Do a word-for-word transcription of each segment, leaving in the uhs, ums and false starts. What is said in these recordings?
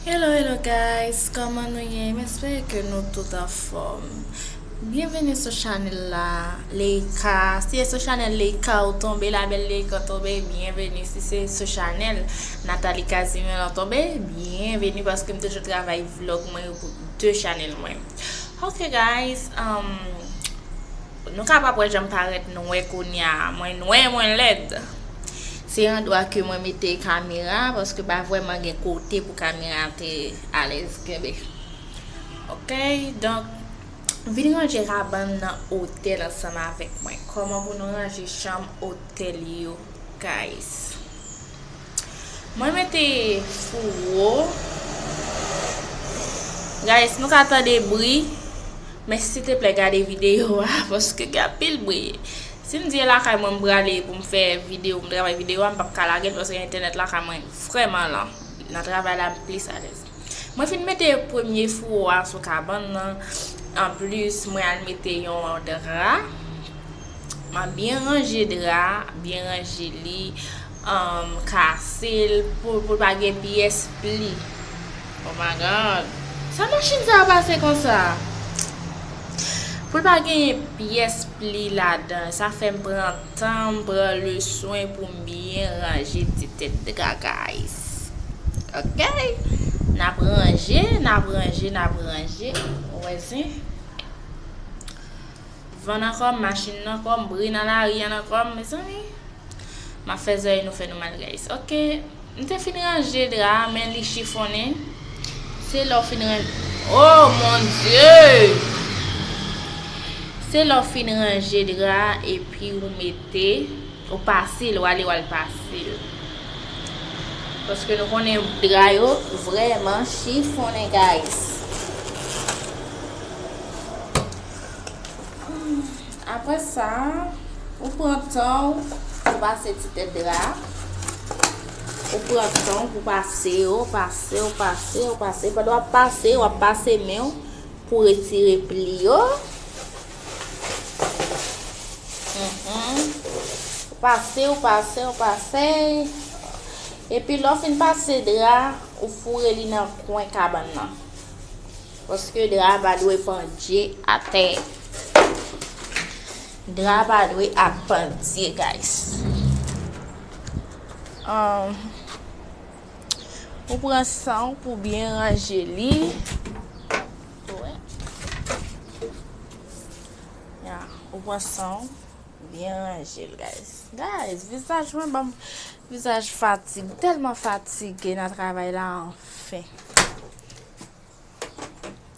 Hello, hello guys, kòman nou ye? M espere ke nou tout anfòm. Byenveni sou chanèl la, Leika. Si e sou chanèl Leika ou tonbe, la belle Leika tonbe, byenveni. Si se sou chanèl Nathalie Casimir ou tonbe, byenveni paske m toujou travay vlog mwen yo pou de chanèl mwen. Ok guys, um, nou kapab wè jan m parèt nwè kounye a. Mwen nwè, mwen lèd. Se andwa ke mwen mete kamera, paske pa vrèman gen kote pou kamera te alèz kenbe. Ok, donk, vin ranje kabann nan otèl ansanm avèk mwen. Kòman pou nou ranje chanm otèl yo, guys? Mwen mete fouwo. Guys, nou ka tande bri, men silteplè gade videyo a, paske gen anpil bri. Si m di e lakay mwen m prale pou m fè videyo, m travay videyo a, m p ap ka lage l paske entènèt lakay mwen vrèman lan. Nan travay la, m plis alèz. Mwen fin mete premye fouwo a sou kabann nan. Anplis, mwen al mete yon dra. Mwen byen ranje dra, byen ranje li, um, kase l pou, pou l pa gen pyès pli. Oh my God. Sa machin sa yo pase konsa? Pou l pa gen pyès pli ladan. Sa fè m pran tan, m pran le swen pou m byen ranje ti tèt dra, guys. Ok? N ap ranje, n ap ranje, n ap ranje. Ou wè zen? Van nan kò m, machin nan kò m, bri nan lari a nan kò m, mezanmi. M ap fè zòrèy nou fè nou mal, guys. Ok, m te fin ranje dra a, men li chifonnen. Se lè w fin ranje. Oh mon Dieu! Se lè w fin ranje dra a, epi ou mete, ou pase l, w ale, w al pase l. Paske nou konnen dra yo vrèman chifonnen, guys. Apre sa, ou pran tan w pou pase ti tèt dra a. Ou pran tan w pou pase yo, pase yo, pase yo, pase. Pandan w ap pase, w ap pase men w pou retire pli yo. Mhm. Ou pase, ou pase, ou pase. Epi lè w fin pase dra, ou foure li nan kwen kabann nan. Paske dra a pa dwe pandye atè. Dra a pa dwe ap pandye, guys. Um, ou pran san w pou byen ranje li. Ou wè? Ya, ou pran san w, byen ranje l, guys. Guys, vizaj mwen ban m vizaj fatig, tèlman fatige nan travay la, anfen.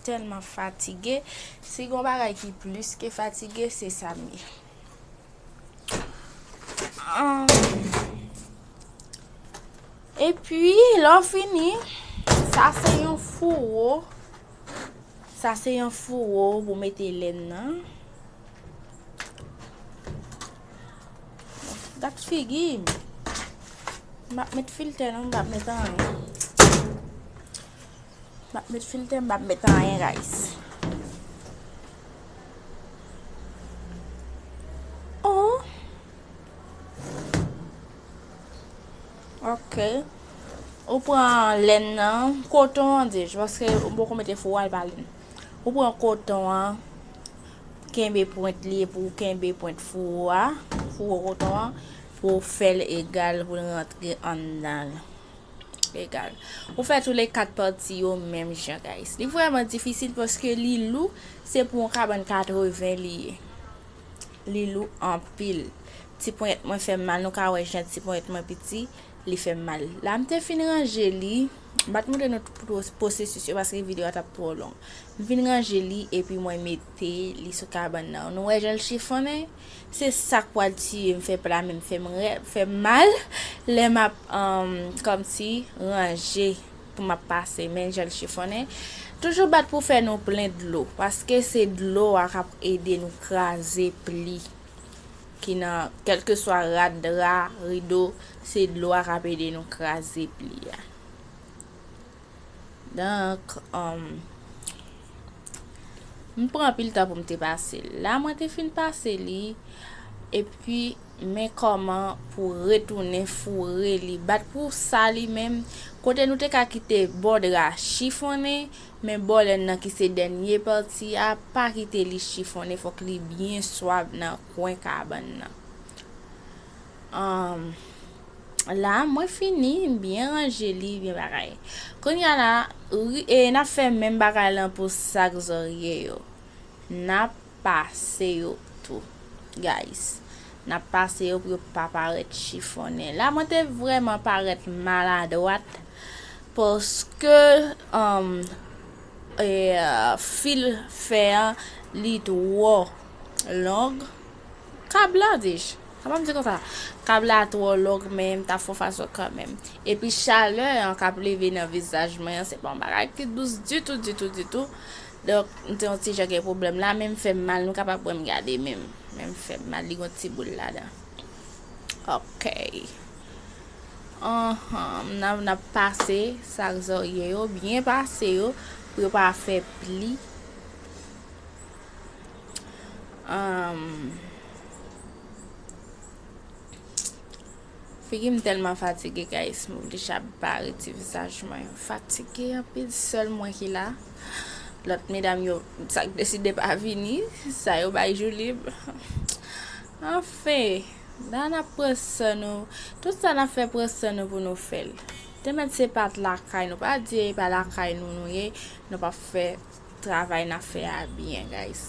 Tèlman fatige. Si gon bagay ki plis ke fatige, se sa m ye. Ah. Epi, lè w fini, sa se yon fouwo. Sa se yon fouwo pou mete lèn nan. Gad figi m. M p ap met filtè non, m p ap met anyen. M p ap met filtè, m p ap met anyen, guys. Oh. Ok. Ou pran lèn nan, koton an, di, paske ou poko mete fouwo a, l pa lèn. Ou pran koton an, kenbe pwent li epi w kenbe pwent fouwo a, fouwo koton an, pou w fè l egal, pou l rantre anndan l. Egal. Ou fè tou le kat pati yo menm jan, guys. Li vrèman difisil paske li lou, se pou yon kabann katreven li ye. Li lou anpil. Ti ponyèt mwen fè m mal, nou ka wè jan ti ponyèt mwen piti, li fè m mal. La, m te fin ranje li, m pa t montre nou tout pwo-, pwosesis yo paske videyo a t ap twò long. M fin ranje li epi mwen mete li sou kabann nan. Nou wè jan l chifonnen? Se sa k pral tiye m, fè pla men m fè m rè-, fè m mal lè m ap, um, kòmsi ranje pou m ap pase, men jan l chifonnen. Toujou bat pou fè nou plen dlo, paske se dlo a k ap ede nou kraze pli ki nan, kèlkeswa rad, dra, rido, se dlo a k ap ede nou kraze pli a. Donk, um, m pran anpil tan pou m te pase l. La, mwen te fin pase li, epi Men kòman pou retounen foure li. Bat pou sa li menm, kote nou te ka kite bò dra chifonnen, men bò lèn nan ki se dènye pati a, pa kite li chifonnen, fòk li byen swav nan kwen kabann nan. Anm, la, mwen fini, m byen ranje li, byen bagay. Kounye a la, ri- e n ap fè menm bagay lan pou sak zòrye yo. N ap pase yo tou, guys. N ap pase yo pou yo pa parèt chifonnen. La, mwen te vrèman parèt maladwat paske, um, e, fil fè an, li twò long. Kab la, dis. Sa pa m di konsa. Kab la twò long, men m ta fè fason kanmenm. Epi chalè an k ap leve nan vizaj mwen an, se pa yon bagay ki dous ditou, ditou, ditou. Donk, m te yon ti jan gen pwoblèm la, men m fè m mal, nou kapab wè m gade men m. Men m fè m mal, li gon ti boul ladan. Ok. Anhan, n ap, n ap pase sak zòrye yo, byen pase yo, pou yo pa fè pli. Anm, figi m tèlman fatige, guys, m oblije ap bare ti vizaj mwen. Fatige anpil, sèl mwen ki la. Lòt medam yo, sa k deside pa vini, sa yo bay jou lib. Anfen, la n ap pran san nou. Tout sa n ap fè, pran san nou pou nou fè l. Te mèt se pa t lakay nou. Pa di e pa lakay nou nou ye, nou p ap fè travay n ap fè a byen, guys.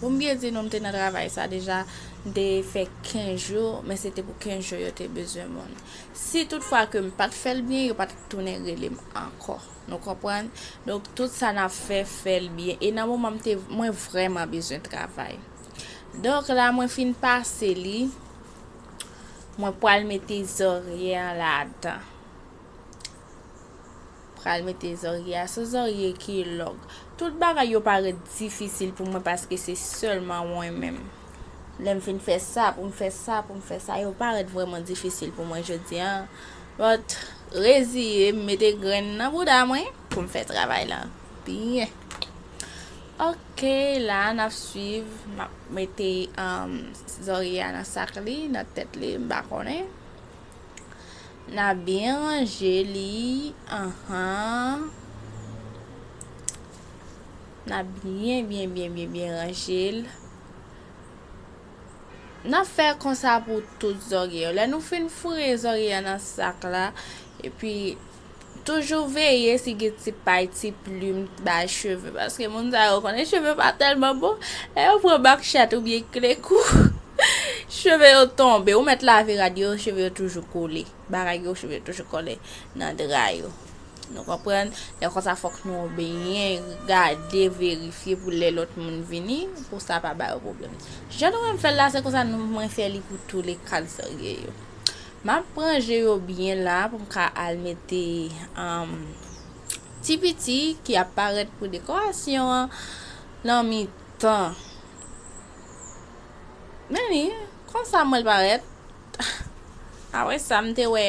Pou m byen di nou, m te nan travay sa deja, m te fè kenz jou, men se te pou kenz jou yo te bezwen moun. Si toutfwa ke m pa t fè l byen, yo pa t tounen rele m ankò. Nou konprann? Donk, tout sa n ap fè, fè l byen. E nan moman m te, mwen vrèman bezwen travay. Donk, la, mwen fin pase li. Mwen pral mete zòrye an ladan. Pral mete zòrye a. Se zòrye ki long. Tout bagay yo parèt difisil pou mwen paske se sèlman mwen menm. Lè m fin fè sa, pou m fè sa, pou m fè sa, yo parèt vrèman difisil pou mwen jodi a. But, reziye m, mete grenn nan bouda mwen pou m fè travay la byen. Ok, la n ap swiv, m ap mete, um, zòrye a nan sak li, nan tèt li, m pa konnen. N ap byen ranje li, anhan. N ap byen, byen, byen, byen, byen ranje l. N ap fè konsa pou tout zòrye yo. Lè nou fin foure zòrye a nan sak la, epi toujou veye si gen ti pay, ti plim bay cheve, paske moun sa yo konnen cheve pa tèlman bon, lè yo pran bak chat oubyen klekou, cheve yo tonbe, ou mèt lave rad yo, cheve yo toujou kole, bagay yo, cheve yo toujou kole nan dra yo. Nou konprann? Lè konsa, fòk nou byen gade, verifye pou lè lòt moun vini, pou sa pa ba yo pwoblèm. Jan nou wè m fè l la, se konsa nou, mwen fè li pou tou le kat zòrye yo. M ap ranje yo byen la pou m ka al mete, um, ti piti ki ap parèt pou dekorasyon an nan mitan. Men li, konsa mwen l parèt. Apre sa, m te wè,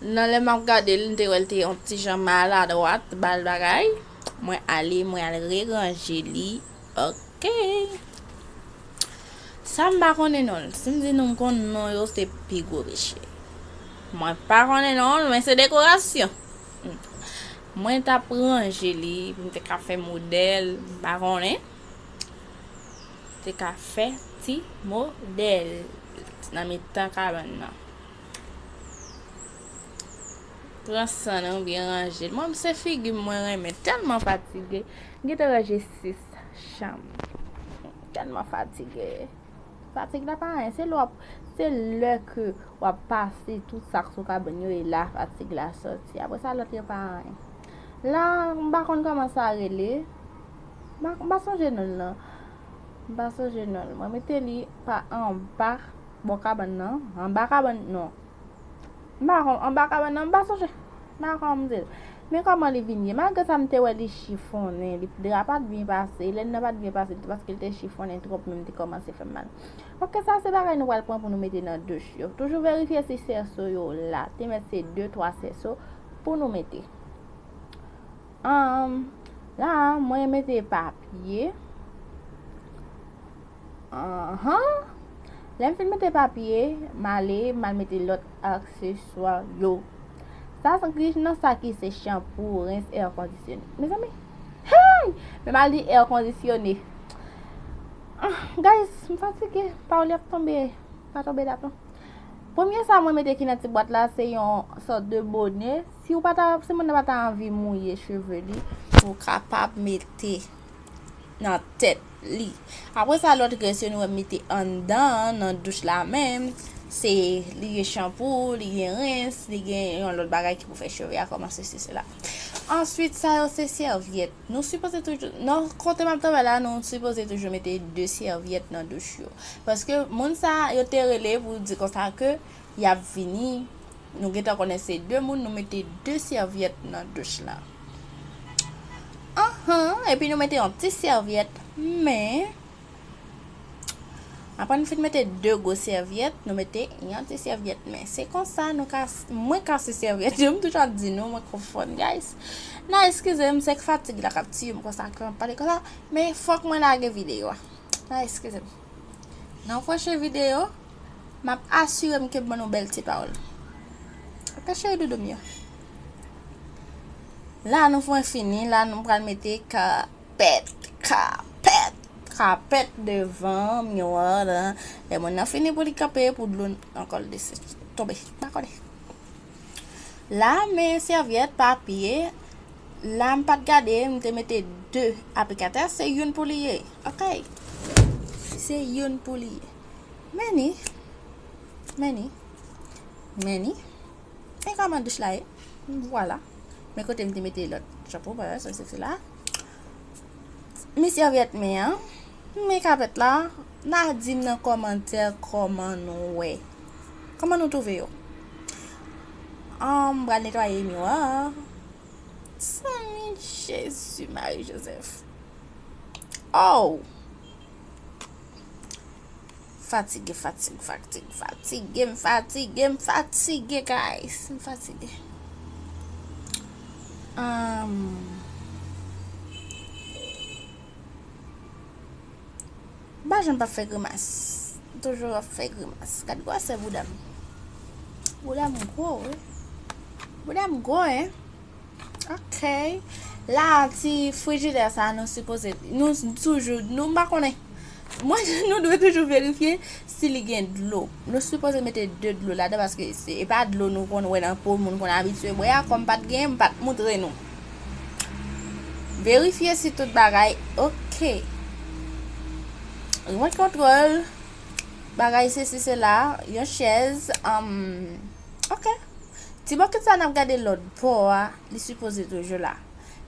nan lè m ap gade l, m te wè l te yon ti jan maladwat, bal bagay. Mwen ale, mwen al reranje li. Ok. Sa m pa konnen non l. Si m di nou m konn non yo, se pi gwo peche. Mwen pa konnen non l, men se dekorasyon. Mwen t ap ranje li, m te ka fè modèl, m pa konnen. Te ka fè ti modèl nan mitan kabann nan. Pran san nou, byen ranje l. Mwen, se figi m mwen renmen, tèlman fatige. M gentan ranje sis chanm. Tèlman fatige. Fatig la pa anyen, se lè w ap, se lè ke w ap pase tout sa k sou kabann yo, e la fatig la sòti. Apre sa, lòt yo pa anyen. La, m pa konn kòman sa rele. M pa, m pa sonje non l nan. M pa sonje non l. Mwen mete li pa anba bò kabann nan. Anba kabann, non. M pa konn, anba kabann nan, m pa sonje. M pa konn di l. Men kòman li vin ye. Malgre sa, m te wè li chifonnen, li, dra pa t byen pase, lèn nan pa t byen pase, paske l te chifonnen twòp, men m te kòmanse fè m mal. Ok, sa se bagay nou pral pran pou nou mete nan douch yo. Toujou verifye si sèso yo la. Te mèt se de, twa sèso pou nou mete. Anm, la, mwen mete papye. Anhan. Lè m fin mete papye, m ale, m al mete lòt akseswa yo. Sa se ki nan sa ki se chanpou, rens, èr kondisyone. Mezanmi, hey! Men m al di èr kondisyone. Ah, guys, m fatige. Pawòl yo ap tonbe. Pa tonbe dat non. Premye sa mwen mete ki nan ti bwat la, se yon sòt de bone. Si w pa ta, si moun nan pa ta anvi mouye cheve li, ou kapab mete nan tèt li. Apre sa, lòt rès yo nou wè m mete anndan, nan douch la menm. Se, li gen chanpou, li gen rens, li gen yon lòt bagay ki pou fè cheve a kòmanse sesi la. Answit, sa yo se sèvyèt. Nou sipoze toujou, nan kote m ap travay la, nou sipoze toujou mete de sèvyèt nan douch yo. Paske moun sa, yo te rele pou di konsa ke y ap vini, nou gentan konnen se de moun, nou mete de sèvyèt nan douch la. Anhan, epi nou mete yon ti sèvyèt, men, apre nou fin mete de gwo sèvyèt, nou mete yon ti sèvyèt, men. Se konsa nou ka, mwen kase sèvyèt yo, m toujou ap di nou, mwen konfonn, guys. Nan eskize m, se k fatig la k ap tiye m konsa ke m ap pale konsa, men fòk mwen lage videyo a. Nan eskize m. Nan pwochen videyo, m ap asire m ke m ban nou bèl ti pawòl. Ok, cheri doudou m yo. La, nou fwen fini. La, nou pral mete kapèt, kapèt, kapèt devan miwa la. Lè moun nan fini pou li kanpe, pou dlo ankò l desi tonbe. Pa konnen. La, men sèvyèt, papye. La, m pa t gade, m te mete de aplikatè, se youn pou li ye. Ok. Se youn pou li ye. Men ni. Men ni. Men ni. E kòman douch la ye? Vwala. Men kote m te mete lòt chanpou, bagay sa, se la. Men sèvyèt men an. Men kapèt la. N a di m nan kòmantè kòman nou wè. Kòman nou twouve yo? An, m pral netwaye miwa a. Sanmi Jezi Mari Jozèf. Oh! Fatige, fatig, fatig, fatige, m fatige, m fatige, guys. M fatige. Um, m pa janm pa fè grimas. M toujou ap fè grimas. Gad gwosè bouda m. Bouda m gwo, wi. Bouda m gwo, en. Ok. La, ti frijidè sa, nou sipoze, nou toujou, nou m pa konnen. Mwen, nou dwe toujou verifye si li gen dlo. Nou sipoze mete de dlo ladan, paske se, e pa dlo nou konn wè nan po moun konn abitye bwè a, kòm pa t gen, m pa t moutre nou. Verifye si tout bagay ok. Remòt kontwòl, bagay sesi sela, yon chèz, um, ok. Ti bòkèt sa n ap gade lòt bò a, li sipoze toujou la.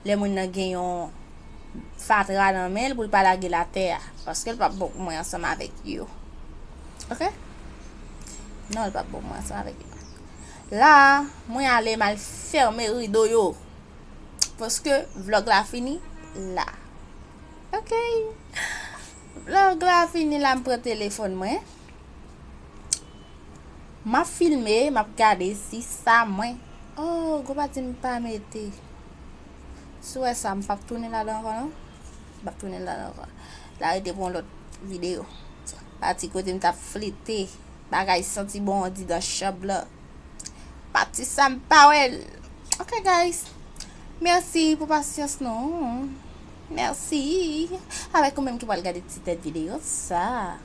Lè moun nan gen yon fatra nan men l pou l pa lage l atè a, paske l p ap bon pou mwen ansanm avèk yo. Ok? Non, l p ap bon pou mwen ansanm avèk yo. La, mwen ale, m al fèmen rido yo. Paske vlòg la fini la. Ok. Vlòg la fini la, m pran telefòn mwen. M ap filme, m ap gade si sa mwen. Oh, gwo pati m pa mete. Si w wè sa, m p ap tounen ladan ankò, non. M p ap tounen ladan ankò. La rete pou yon lòt videyo. Pati kote m t ap flite. Bagay santi bon andidan chanm lan. Pati sa m pa wè l. Ok, guys. Mèsi pou pasyans nou. Mèsi. Avèk ou menm ki pral gade ti tèt videyo sa.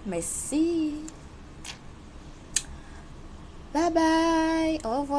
Mèsi. Bye bye. Au revoir.